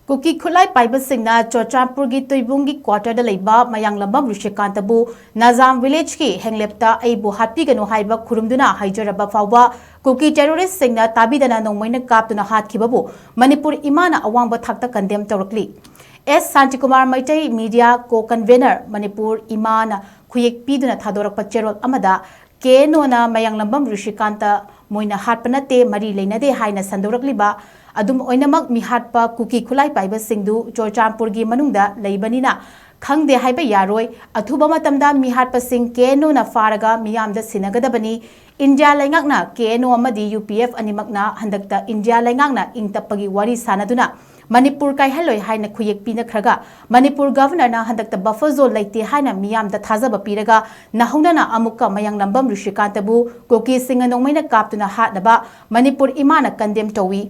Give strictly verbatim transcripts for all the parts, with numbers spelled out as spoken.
ꯀꯨꯀꯤ ꯈꯨꯠꯂꯥꯏ ꯄꯥꯏꯕꯁꯤꯡꯅ ꯆꯨꯔꯆꯥꯟꯄꯨꯔꯒꯤ ꯇꯨꯏꯕꯨꯡꯒꯤ ꯀ꯭ꯋꯥꯇꯔꯗ ꯂꯩꯕ ꯃꯌꯥꯡꯂꯝꯕꯝ ꯔꯤꯁꯤꯀꯥꯟꯇꯕꯨ ꯅꯥꯖꯥꯝ ꯚꯤꯂꯦꯖꯀꯤ ꯍꯦꯡꯂꯦꯞꯇ ꯑꯩꯕꯨ ꯍꯥꯠꯄꯤꯒꯅꯨ ꯍꯥꯏꯕ ꯈꯨꯔꯨꯝꯗꯨꯅ ꯍꯥꯏꯖꯔꯕ ꯐꯥꯎꯕ ꯀꯨꯀꯤ ꯇꯦꯔꯣꯔꯤꯁꯁꯤꯡꯅ ꯇꯥꯕꯤꯗꯅ ꯅꯣꯡꯃꯩꯅ ꯀꯥꯞꯇꯨꯅ ꯍꯥꯠꯈꯤꯕꯕꯨ ꯃꯅꯤꯄꯨꯔ ꯏꯃꯥꯅ ꯑꯋꯥꯡꯕ ꯊꯥꯛꯇ ꯀꯟꯗꯦꯝ ꯇꯧꯔꯛꯂꯤ꯫ ꯑꯦꯁ ꯁꯥꯟꯇꯤꯀꯨꯃꯥꯔ ꯃꯩꯇꯩ, ꯃꯤꯗꯤꯌꯥ ꯀꯣ ꯀꯟꯚꯦꯅꯔ, ꯃꯅꯤꯄꯨꯔ ꯏꯃꯥꯅ ꯈꯨꯌꯦꯛ ꯄꯤꯗꯨꯅ ꯊꯥꯗꯣꯔꯛꯄ ꯆꯦꯔꯣꯜ ꯑꯃꯗ, ꯀꯦ ꯑꯦꯟ ꯑꯣꯅ ꯃꯌꯥꯡꯂꯝꯕꯝ ꯔꯤꯁꯤꯀꯥꯟꯇ ꯃꯣꯏꯅ ꯍꯥꯠꯄ ꯅꯠꯇꯦ, ꯃꯔꯤ ꯂꯩꯅꯗꯦ ꯍꯥꯏꯅ ꯁꯟꯗꯣꯔꯛꯂꯤꯕ ꯑꯗꯨꯝ ꯑꯣꯏꯅꯃꯛ ꯃꯤꯍꯥꯠꯄ ꯀꯨꯀꯤ ꯈꯨꯠꯂꯥꯏ ꯄꯥꯏꯕꯁꯤꯡꯗꯨ ꯆꯨꯔꯆꯥꯟꯄꯨꯔꯒꯤ ꯃꯅꯨꯡꯗ ꯂꯩꯕꯅꯤꯅ ꯈꯪꯗꯦ ꯍꯥꯏꯕ ꯌꯥꯔꯣꯏ꯫ ꯑꯊꯨꯕ ꯃꯇꯝꯗ ꯃꯤꯍꯥꯠꯄꯁꯤꯡ ꯀꯦ ꯑꯦꯟ ꯑꯣꯅ ꯐꯥꯔꯒ ꯃꯤꯌꯥꯝꯗ ꯁꯤꯟꯅꯒꯗꯕꯅꯤ꯫ ꯏꯟꯗꯤꯌꯥ ꯂꯩꯉꯥꯛꯅ ꯀꯦ ꯑꯦꯟ ꯑꯣ ꯑꯃꯗꯤ ꯌꯨ ꯄꯤ ꯑꯦꯐ ꯑꯅꯤꯃꯛꯅ ꯍꯟꯗꯛꯇ ꯏꯟꯗꯤꯌꯥ ꯂꯩꯉꯥꯛꯅ ꯏꯪ ꯇꯞꯄꯒꯤ ꯋꯥꯔꯤ ꯁꯥꯟꯅꯗꯨꯅ ꯃꯅꯤꯄꯨꯔ ꯀꯥꯏꯍꯜꯂꯣꯏ ꯍꯥꯏꯅ ꯈꯨꯌꯦꯛ ꯄꯤꯅꯈ꯭ꯔꯒ, ꯃꯅꯤꯄꯨꯔ ꯒꯚꯔꯅꯔꯅ ꯍꯟꯗꯛꯇ ꯕꯐꯔ ꯖꯣꯟ ꯂꯩꯇꯦ ꯍꯥꯏꯅ ꯃꯤꯌꯥꯝꯗ ꯊꯥꯖꯕ ꯄꯤꯔꯒ, ꯅꯧꯍꯧꯅꯅ ꯑꯃꯨꯛꯀ ꯃꯌꯥꯡꯂꯝꯕꯝ ꯔꯤꯁꯤꯀꯥꯟꯇꯕꯨ ꯀꯨꯀꯤꯁꯤꯡꯅ ꯅꯣꯡꯃꯩꯅ ꯀꯥꯞꯇꯨꯅ ꯍꯥꯠꯅꯕ ꯃꯅꯤꯄꯨꯔ ꯏꯃꯥꯅ ꯀꯟꯗꯦꯝ ꯇꯧꯏ꯫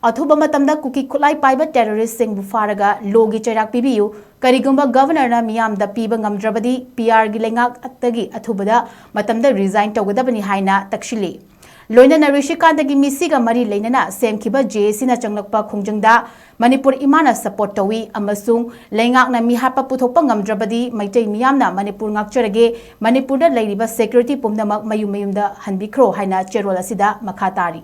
ꯑꯊꯨꯕ ꯃꯇꯝꯗ ꯀꯨꯀꯤ ꯈꯨꯠꯂꯥꯏ ꯄꯥꯏꯕ ꯇꯦꯔꯣꯔꯤꯁꯁꯤꯡꯕꯨ ꯐꯥꯔꯒ ꯂꯣꯒꯤ ꯆꯩꯔꯥꯛ ꯄꯤꯕꯤꯌꯨ꯫ ꯀꯔꯤꯒꯨꯝꯕ ꯒꯚꯔꯅꯔꯅ ꯃꯤꯌꯥꯝꯗ ꯄꯤꯕ ꯉꯝꯗ꯭ꯔꯕꯗꯤ ꯄꯤ ꯑꯥꯔꯒꯤ ꯂꯩꯉꯥꯛꯇꯒꯤ ꯑꯊꯨꯕꯗ ꯃꯇꯝꯗ ꯔꯤꯖꯥꯏꯟ ꯇꯧꯒꯗꯕꯅꯤ ꯍꯥꯏꯅ ꯇꯛꯁꯤꯜꯂꯤ꯫ ꯂꯣꯏꯅꯅ ꯔꯤꯁꯤꯀꯥꯟꯇꯒꯤ ꯃꯤꯁꯤꯒ ꯃꯔꯤ ꯂꯩꯅꯅ ꯁꯦꯝꯈꯤꯕ ꯖꯦ ꯑꯦ ꯁꯤꯅ ꯆꯪꯂꯛꯄ ꯈꯣꯡꯖꯪꯗ ꯃꯅꯤꯄꯨꯔ ꯏꯃꯥꯅ ꯁꯄꯣꯔꯠ ꯇꯧꯏ ꯑꯃꯁꯨꯡ ꯂꯩꯉꯥꯛꯅ ꯃꯤꯍꯥꯠꯄ ꯄꯨꯊꯣꯛꯄ ꯉꯝꯗ꯭ꯔꯕꯗꯤ ꯃꯩꯇꯩ ꯃꯤꯌꯥꯝꯅ ꯃꯅꯤꯄꯨꯔ ꯉꯥꯛꯆꯔꯒꯦ, ꯃꯅꯤꯄꯨꯔꯗ ꯂꯩꯔꯤꯕ ꯁꯦꯀ꯭ꯌꯨꯔꯤꯇꯤ ꯄꯨꯝꯅꯃꯛ ꯃꯌꯨꯝ ꯃꯌꯨꯝꯗ ꯍꯟꯕꯤꯈ꯭ꯔꯣ ꯍꯥꯏꯅ ꯆꯦꯔꯣꯜ ꯑꯁꯤꯗ ꯃꯈꯥ ꯇꯥꯔꯤ꯫